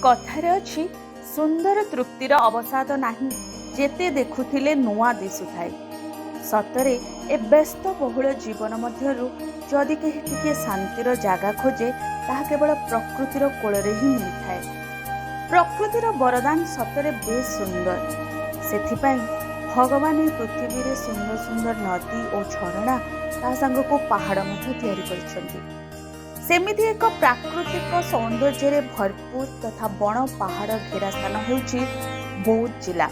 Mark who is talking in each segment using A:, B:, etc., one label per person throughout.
A: କଥାରେ ଅଛି, ସୁନ୍ଦର ତୃପ୍ତିର ଅବସାଦ ନାହିଁ, ଯେତେ ଦେଖୁଥିଲେ ନୂଆ ଦିଶୁଥାଏ। ସତରେ ଏ ବ୍ୟସ୍ତ ବହୁଳ ଜୀବନ ମଧ୍ୟରୁ ଯଦି କେହି ଟିକିଏ ଶାନ୍ତିର ଜାଗା ଖୋଜେ, ତାହା କେବଳ ପ୍ରକୃତିର କୋଳରେ ହିଁ ମିଳିଥାଏ। ପ୍ରକୃତିର ବରଦାନ ସତରେ ବେଶ ସୁନ୍ଦର। ସେଥିପାଇଁ ଭଗବାନ ଏହି ପୃଥିବୀରେ ସୁନ୍ଦର ସୁନ୍ଦର ନଦୀ ଓ ଝରଣା, ତା ସାଙ୍ଗକୁ ପାହାଡ଼ ମଧ୍ୟ ତିଆରି କରିଛନ୍ତି। ସେମିତି ଏକ ପ୍ରାକୃତିକ ସୌନ୍ଦର୍ଯ୍ୟରେ ଭରପୁର ତଥା ବଣ ପାହାଡ଼ ଘେରା ସ୍ଥାନ ହେଉଛି ବୌଦ୍ଧ ଜିଲ୍ଲା।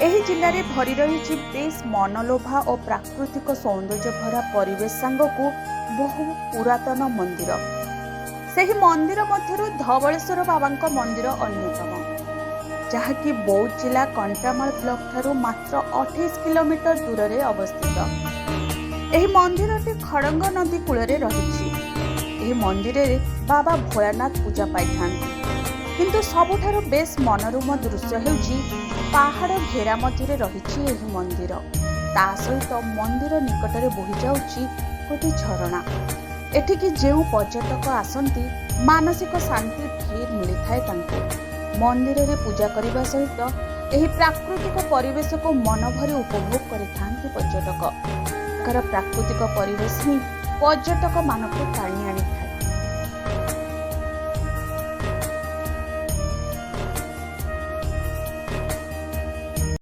A: ଏହି ଜିଲ୍ଲାରେ ଭରି ରହିଛି ବେଶ ମନଲୋଭା ଓ ପ୍ରାକୃତିକ ସୌନ୍ଦର୍ଯ୍ୟ ଭରା ପରିବେଶ ସାଙ୍ଗକୁ ବହୁ ପୁରାତନ ମନ୍ଦିର। ସେହି ମନ୍ଦିର ମଧ୍ୟରୁ ଧବଳେଶ୍ୱର ବାବାଙ୍କ ମନ୍ଦିର ଅନ୍ୟତମ, ଯାହାକି ବୌଦ୍ଧ ଜିଲ୍ଲା କଣ୍ଟାମାଳ ବ୍ଲକ ଠାରୁ ମାତ୍ର 28 କିଲୋମିଟର ଦୂରରେ ଅବସ୍ଥିତ। ଏହି ମନ୍ଦିରଟି ଖଡ଼ଙ୍ଗ ନଦୀ କୂଳରେ ରହିଛି। ଏହି ମନ୍ଦିରରେ ବାବା ଭୋଳାନାଥ ପୂଜା ପାଇଥାନ୍ତି। କିନ୍ତୁ ସବୁଠାରୁ ବେଶ ମନୋରମ ଦୃଶ୍ୟ ହେଉଛି, ପାହାଡ଼ ଘେରା ମଧ୍ୟରେ ରହିଛି ଏହି ମନ୍ଦିର। ତା ସହିତ ମନ୍ଦିର ନିକଟରେ ବୋହି ଯାଉଛି ଗୋଟିଏ ଝରଣା। ଏଠିକି ଯେଉଁ ପର୍ଯ୍ୟଟକ ଆସନ୍ତି, ମାନସିକ ଶାନ୍ତି ଢେର ମିଳିଥାଏ ତାଙ୍କୁ। ମନ୍ଦିରରେ ପୂଜା କରିବା ସହିତ ଏହି ପ୍ରାକୃତିକ ପରିବେଶକୁ ମନଭରି ଉପଭୋଗ କରିଥାନ୍ତି ପର୍ଯ୍ୟଟକ। ଏଠାକାର ପ୍ରାକୃତିକ ପରିବେଶ ହିଁ ପର୍ଯ୍ୟଟକମାନଙ୍କୁ ଟାଣି ଆଣିଥାଏ।